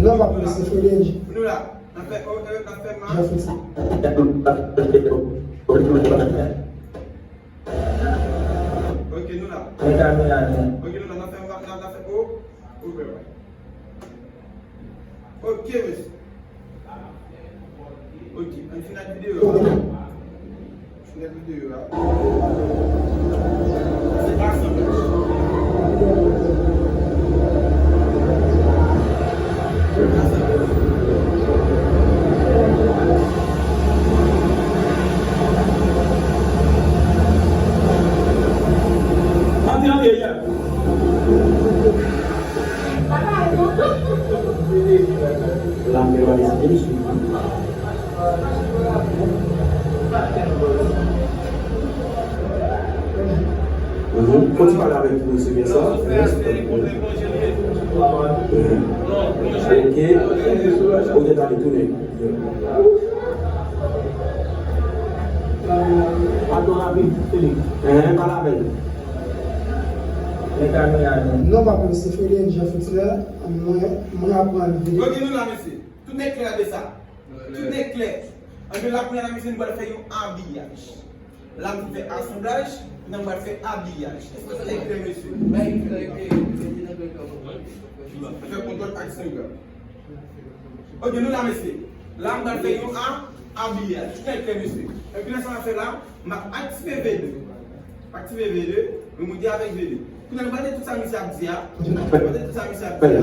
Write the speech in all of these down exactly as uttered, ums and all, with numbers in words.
Non, pa pou se Frederic. Nou la. N ap fè, o, e, n ap fè ma. Jean Fritz. Ok, nou la. Mwen kamera nou. Ok, nou la. N ap fè, n ap, n ap fè, o, ouvè, wè. Ok, mesye. Ok, ann fini ak videyo a. Fini ak videyo a. Se pa sa. Antre, antre, yeah. Lam gen wale se demisyon. Mhm. Fò ti pale avèk nou, se byen sa. Mhm. Ok. Ok, tande, tounen. Adorable, Félix. Hein, pale avè l. Men kamera nou. Non, pa pou se Frederic Jean Fritz la. Mwen, mwen aprann vini. Ok, nou la, mesye. Tout nèg klè de sa. Tout nèg klè. Anben la, kounye a la, mesye, nou pral fè yon abiyaj. La, m fè asanblaj, kounye a m pral fè abiyaj. Èske tout nèg klè, mesye? Fè kontwòl ak Instagram. Ok, nou la, mesye. La, m pral fè yon a, abiyaj. Tout nèg klè, mesye. Epi lè sa m ap fè la, m ap aktive V de. Aktive V de, nou moute avèk V de. Kounye a, nou pral tande tout sa misye ap di a. Nou pral tande tout sa misye ap di a.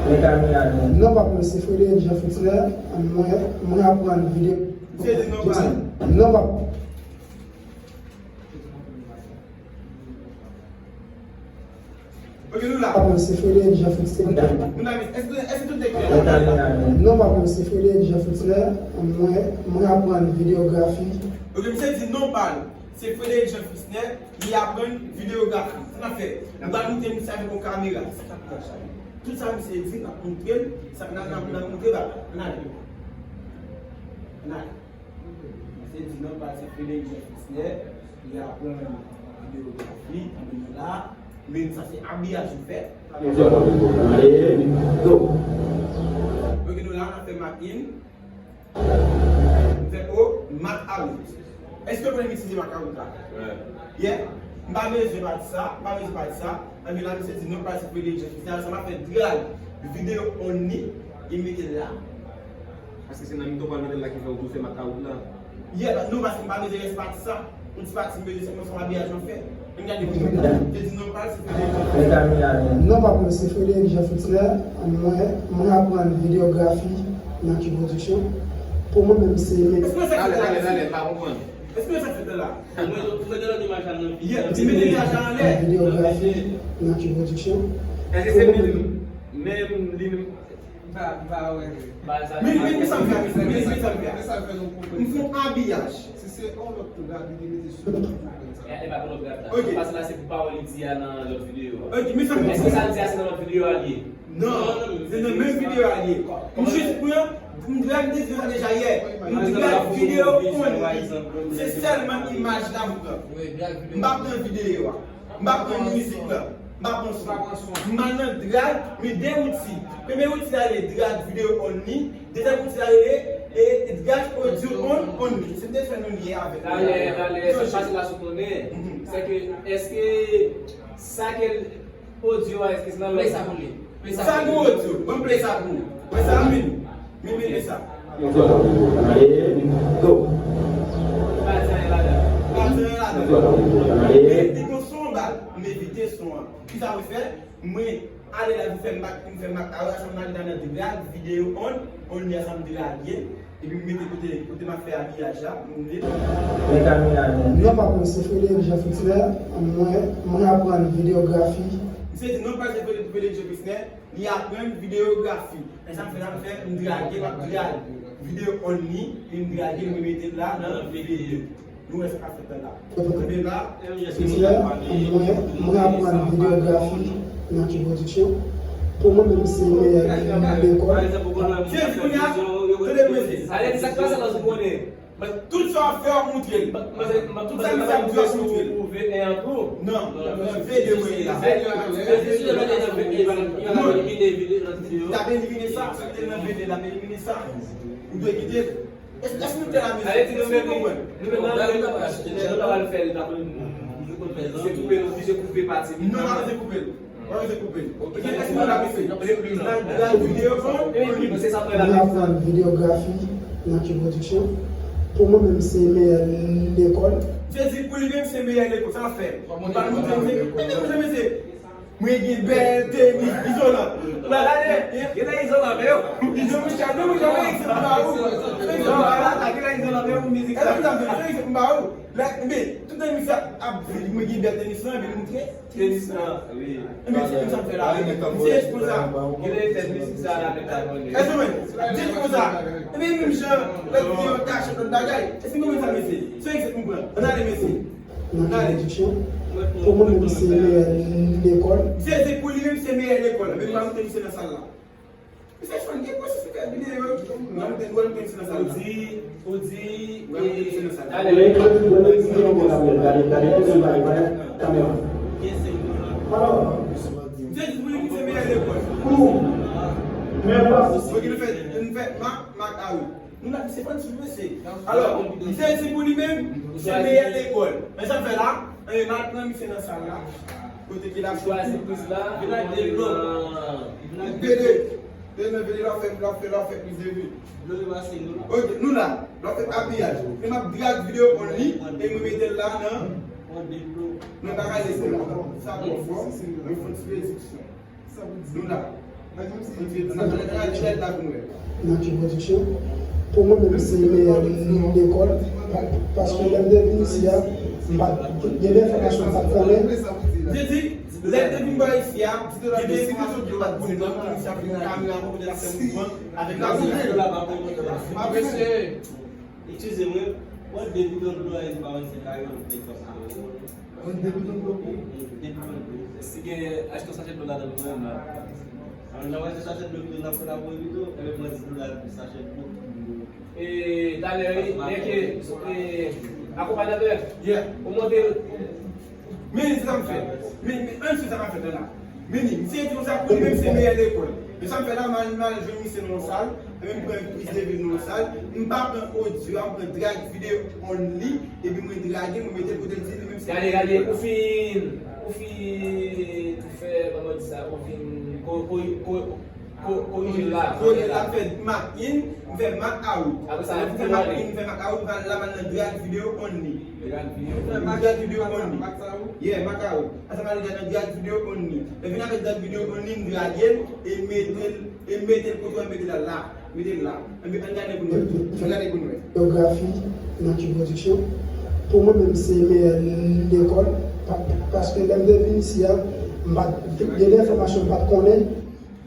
Men kamera nou. Non, pa pou se Frederic Jean Fritz la. Mwen, mwen aprann vide. Misye di non, pa. Non, pa. Ok, nou la. Papa, se Frederic Jean Fritz. Nou la, èske, èske tout nèg klè? Non, papa, se Frederic Jean Fritz la. Mwen, mwen aprann videyografi. Ok, misye di non pa l. Se Frederic Jean Fritz li aprann videyografi. Sa n ap fè? Nou pral moute misye avèk yon kamera. Tout sa misye di, n ap moutre l. Sa n ap, n ap, n ap moutre l. Ann ale. Ann ale. Misye di non pa l se Frederic Jean Fritz li aprann videyografi, ann nou la, men sa se abiyaj ou fè. Ok, nou la, n ap fè mak in. Fè o, mak out. Èske w konnen m itilize mak out la? Yeah. M pa bezwen pati sa, m pa bezwen pati sa. Ann nou la, misye di non pa l se Frederic Jean Fritz, sa m ap fè drag video only, e mete l la. Paske se nan mitan w pral mete l la ki fè w tou fè mak out la. Yeah, non, paske m pa bezwen rès pati sa. Yon ti pati m bezwen sèlman se yon abiyaj mwen fè. Ann gade videyo a. Te di non pa l se Frederic Jean Fritz. Non, pa pou se Frederic Jean Fritz la. Mwen, mwen aprann videyografi nan Q Production. Pou mwen menm se men. Èske se ale, ale, ale, m pa konprann. Èske se fèt la? Mwen, mwen gen lòt imaj la nan vi. Yeah, ti mete imaj la anlè. Videyografi nan Q Production. Èske se menm, menm li menm? M pa, m pa wè. Men, men, men sa m fè, men, men sa m fè. Men sa m fè nou konprann. M fè yon abiyaj. Si se yon lòt tou, Gaby te mete sou. E, e pa pou lòt Gaby la. Ok. Paske la se pou pawòl li di a nan lòt videyo a. Ok, men sa m fè. Èske sa l di a se nan lòt videyo a li ye? Non, se nan menm videyo a li ye. M jis pran, m drag videyo a deja yè. M drag videyo only. Se sèlman imaj la m pran. M pa pran videyo a. M pa pran mizik la. M pa pran son. M al nan drag, men de wouti. Premye wouti a rele drag video only. Dezyèm wouti a rele, e, drag audio on, only. Se m te fè nou li avèk nou. Talè, talè, sa k pase la sou konnen, se ke, èske sa ke l odyo a, èske se nan lòt? Play sa pou li. Play sa pou li. Sa nou odyo. Ban m play sa pou ou. Mwen sa, min. Min, min, min sa. Go. Pa di anyen ladan. Pa di anyen ladan. Men li gon son ba l. M evite son an. Kisa mwen fè? Mwen ale la, m fè mak, m fè mak a yo, sa m ale la nan drag video on, only a sa m drage. Epi m mete kote, kote m ap fè abiyaj la, m met. Men kamera nou. Non, pa pou se Frederic Jean Fritz la. Mwen, mwen aprann videyografi. Misye di non pa l se Frederic, Frederic Jean Fritz la. Li aprann videyografi. Men sa m fè la, m fè, m drage, m ap drag video only, epi m drage, m remete l la nan video. Nou wè sa k ap fèt la. Ebyen la, mwen, mwen aprann videyografi nan Q Production. Pou mwen menm se meyè lekòl. Tande, kounye a, tande, mesye. Sa vle di sa k pase la sou konnen. Tout sa w ap fè, w ap montre l. Tout sa misye ap di, w ap montre l. Non, nan V de mwen la. L ap elimine sa, si w te nan V de, l ap elimine sa. Ou dwe kite l. Èske nou te la mezon? Èske nou konprann? Se koupe l, oblije koupe pati. Non, pa bezwen koupe l. Pa bezwen koupe l. Ok, èske nou la mezon? Nan, nan videyo, non? Nou aprann videyografi nan Q Production. Pou mwen menm, se meyè lekòl. Misye di pou li menm, se meyè lekòl. Sa l ap fè? Li pa montre misye. Mwen gen bèl tenis izolan. Ou la gade, gen nan izolan, men yo. Izolan, mwen chak, non, mwen chak, mwen egzanp ba ou. Egzanp ba ou. Gen nan izolan, men yo, mizik sa. Egzanp ba ou. Lè, men, tout tan misye ap di mwen gen bèl tenis lan, epi l montre tenis lan, wi. Ebyen, se sa m fè la. Misye jis konsa. Gen nan tèt mizik sa la, men ta konnen. Èske mwen, jis konsa. Ebyen, menm jan, lè di yon kachèt lòt bagay. Èske mwen sa, mesye? Se egzanp mwen pran. Ann ale, mesye. Nan ki pwodiksyon? Pou mwen menm, se meyè lekòl. Misye di pou li menm, se meyè lekòl. Men m pa montre misye nan sal la. Misye fann gen pwosesifè videyo. M pa montre, m pa montre misye nan sal la. Ou di, ou di, ou di, e, ale. Gade, gade, gade, gade, gade, gade, gade, gade, kamera. Alò. Misye di pou li menm, se meyè lekòl. Kou. Men pa. Ok, nou fè, nou fè, Mac, Mac Harry. Nou la, se pa ti mesye. Alò, misye di pou li menm, se meyè lekòl. Men sa m fè la, ann al pran misye nan sal la. Kote ki la chwazi priz la, vin ak de dlo. Vin ak de dlo. Demen vini, l ap fè, l ap fè, l ap fè priz de vi. Dlo yo pase nou. Ok, nou la. L ap fè abiyaj. E m ap drag videyo only, e mwen mete l la nan. Nan bagay lese la. Sa twò fò, mwen fè yon ti rediksyon. Nan ki pwodiksyon? Pou mwen menm, se meyè lekòl, pa-, paske lè m te vin isi a, m pa t, gen de enfòmasyon m pa t konnen. Li di, lè l te vin bò isi a, gen de enfòmasyon ki l pa t konnen, donk, misye ap vin kamera pou l ap fè mouvman avèk la. Mesye, eskize mwen, mwen de bidon dlo a, li pa wè se kay yo, li fè sa. Mwen de bidon dlo pou ou. De bidon dlo. Si gen achte yon sachè dlo ladan l, mwen menm la. An, nan wè se sachè dlo pito, n ap kolabore pito, enben pran di dola sachè dlo. E, talè, e, e, akonpaynatè, ou monte. Men, se sa m fè. Men, men, ann swiv sa k ap fèt la. Men, misye di konsa, pou li menm, se meyè lekòl. Men sa m fè la, m al, m al jwenn misye nan yon sal, men m pran priz de vi nan yon sal, m pa pran odyo a, m pran drag video only, epi mwen drage, mwen mete l kote l di li menm se. Gade, gade, ou fin, ou fin fè, kòman di sa, ou fin ko-, ko-, ko-, ko-, korije l la. Korije l la, m fè Mac in, m fè Mac out. Apre sa, m fè Mac in, m fè Mac out, m al la, m al nan drag video only. Drag video. Drag video only. Yeah, Mac out. Apre sa, m al nan drag video only. Lè vin avèk drag video only, m drage l, e m mete l, e m mete l kote w mete l la. Mete l la. Ann gade pou nou wè. Ann gade pou nou wè. Videyografi nan ki pwodiksyon. Pou mwen menm, se meyè lekòl, pa-, paske lè m te vin isi a, m pa t, gen de enfòmasyon m pa t konnen.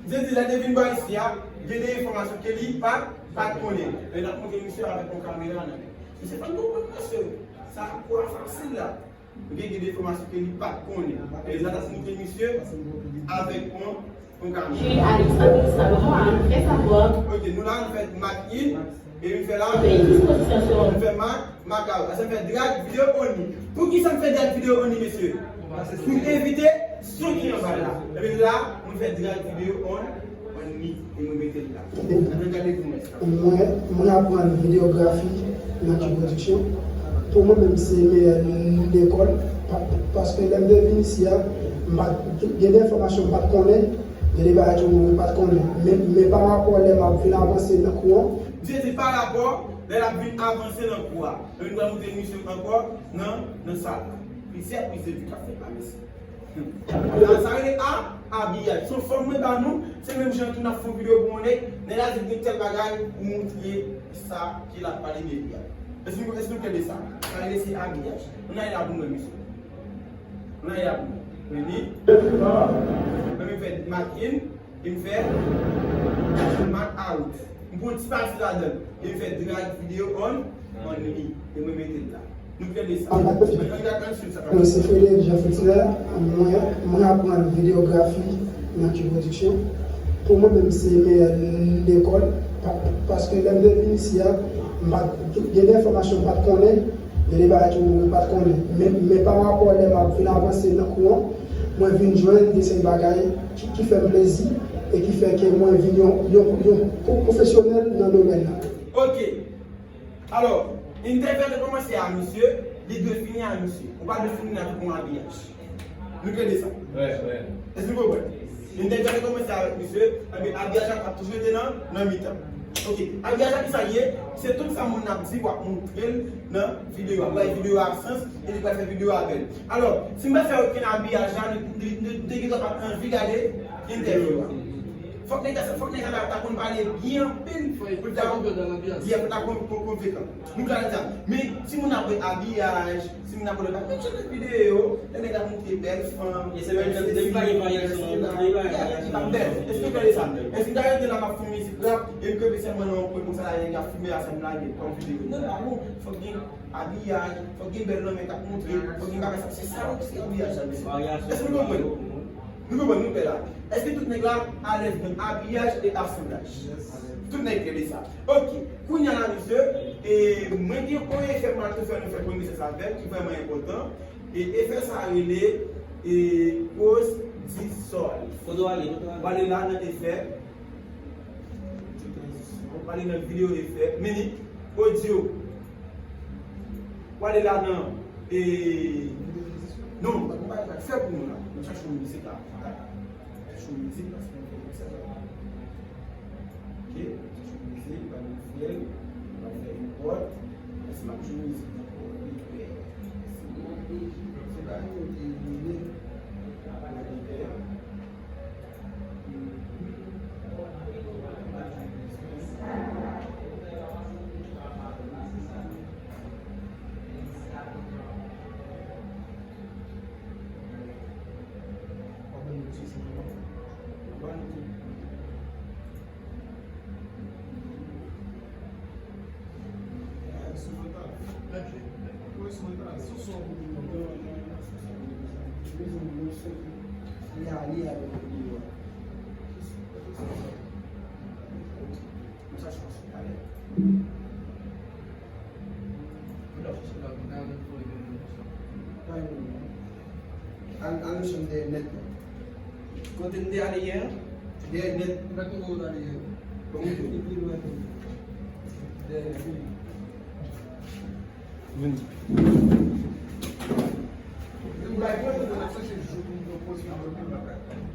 Misye di lè l te vin bò isi a, gen de enfòmasyon ke li pa t, pa t konnen. E n ap montre misye avèk yon kamera nan men. Misye fè nou konprann mesye, sa kwa fasil la. Ok, gen de enfòmasyon ke li pa t konnen. E la, n ap montre misye avèk yon, yon kamera. Jules Alexandre Salomon a anonse sa. Ok, nou la, nou fè Mac in, e nou fè la, nou fè Mac, Mac out. Sa fè drag video only. Poukisa m fè drag video only, mesye? Pou evite son ki anba la. Epi la, nou fè drag video only. Mwen, mwen aprann videyografi nan ki pwodiksyon. Pou mwen menm, se meyè lekòl, pa-, paske lè m te vin isi a, m pa t, gen de enfòmasyon m pa t konnen, gen de bagay tou mwen pa t konnen. Men, men pa rapò lè m ap vin avanse nan kou an. Misye di pa rapò lè l ap vin avanse nan kou a. Epi nou pral montre misye ankò nan, nan sal la. Plizyè, plizyè vi k ap fèt la, mesye. Sa, sa rele a, abiyaj. Se yon fòm mwen ba nou, se menm jan tou n ap fè yon videyo pou yon nèg, nèg la di gen tèl bagay, ou montre sa ke l ap pale de li a. Èske nou, èske nou tande sa? Sa rele se abiyaj. Ann ale la pou nou wè, mesye. Ann ale la pou nou wè. Ready? Mwen fè Mac in, e m fè Mac out. M pran ti pati ladan l. E m fè drag video on, only. E mwen mete l la. Nou pran de sa. Ann gade, ann swiv sa k ap fèt. Mwen se Frederick Jean Fritler. Mwen, mwen aprann videyografi nan ki pwodiksyon. Pou mwen menm, se meyè lekòl, Paske lè m te vin isi a, m pa t, gen de enfòmasyon m pa t konnen, gen de bagay tou m pa t konnen. Men, men pa rapò lè m ap vin avanse nan kou an, mwen vin jwenn de seri bagay ki, ki fè m plezi e ki fè ke mwen vin yon, yon, yon pwo-, pwofesyonèl nan domèn nan. Ok. Alò, entèvyou te kòmanse a misye, li dwe fini a misye. Ou pa dwe fini avèk yon abiyaj. Nou tande sa? Wi, wi. Èske nou konprann? Entèvyou te kòmanse avèk misye, epi abiyaj la ap toujou rete nan, nan mitan. Ok, abiyaj la ki sa l ye? Se tout sa moun ap di, w ap montre l nan videyo a. Ou bay videyo a sans, e li pral fè videyo a bèl. Alò, si m pa fè okenn abiyaj la, nou, nou, nou, nou te gentan pa t anvi gade entèvyou a. Fòk nèg la, fòk nèg la ta konn pale byen anpil pou l ta, yeah, pou l ta kon-, kon-, konvenkan. Nou klè ladan. Men, si moun ap wè abiyaj, si moun ap wè lòt bagay, menm jan nan videyo, lè nèg ap montre bèl fanm, e se menm jan de li pa gen varyasyon, de li pa gen varyasyon. Li pa bèl. Èske w tande sa? Èske m ta rete la, m ap fè yon mizik rap, e m kanpe sèlman nan yon kwen konsa la, nèg ap filme a, sa m lage kòm videyo? Non, pa bon. Fòk gen abiyaj, fòk gen bèl lanmè k ap montre, fòk gen bagay sa. Se sa, se abiyaj la, mesye. Èske nou konprann? Nou konprann, nou klè la. Èske tout nèg la alèz nan abiyaj e asanblaj? Tout nèg klè de sa. Ok, kounye a la, mesye, e mwen gen yon efè m al tou fè, nou fè konesans avè l, ki vrèman enpòtan. E efè sa a rele, e, poz di sòl. Kote w ale? Kote w ale? W ale la nan efè. W ale nan videyo efè. Mini, odyo. W ale la nan, e, non, w pa fè pou nou la. Nou chache yon mizik la. Chache yon mizik paske nou fè sa. Ok, chache yon mizik, pa gen fyèl, pa fè nenpòt. Èske m ap jwe mizik ankò? Wi, wi. Se pa nou te vini. Al, al nou chanm dèyè nèt la. Kote n te ale yè a? Dèyè nèt. Mwen tou kote w t ale yè a. Bon, mwen tou. Li pi lwen tou. Dèyè nèt. Vini. Li bay bon, nou ap chache jou pou nou pran pòz pou nou pran bagay.